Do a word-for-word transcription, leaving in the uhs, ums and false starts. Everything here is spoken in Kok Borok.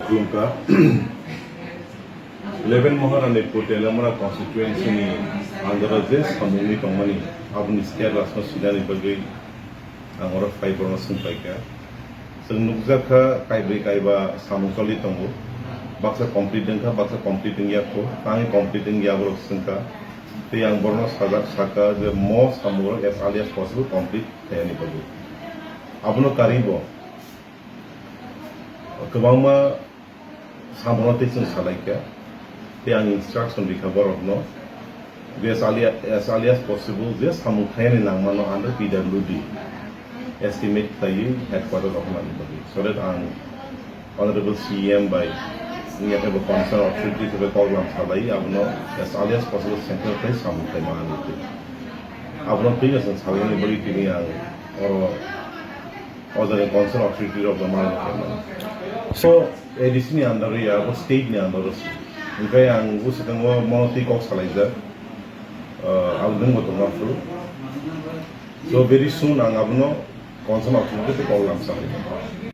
Khulumkha. Eleven Maharani Telamara constituency ni under o je samungni tongmani, aboni status no sinani bagwi ang oro phai borokno swngpaikha. Chwng nukjakha kaibrwi kaiba samung choli tongo, baksa complete wngkha, baksa complete wngya kho, tangwi complete wngya borok swngkha. Tei ang borokno sajak sakha je mo samung rok as early as possible complete khaiyani bagwi. Abono karwi bo kwbangma samungo tei chwng salaikha, tei ang instruction rikha borokno, je as early, as early as possible je samung khainani nangmano under P W D estimate khlaiwi headquarter rok nani bagwi, so that ang Honorable C E M bai wngya khe bo concern authority khe kok lam salai, abono as early as possible central khlai samung khlai manani twi. Abono twi chwng salainani bagwi tini ang oro o jaga concern authority rok no ma. So A D C ni under ya, abo state ni under o si. Hingke ang usukang o mono twi kok salaijak. Uh, ang nung bo tongma phuru. So very soon ang abono concern authority twi kok lam salai.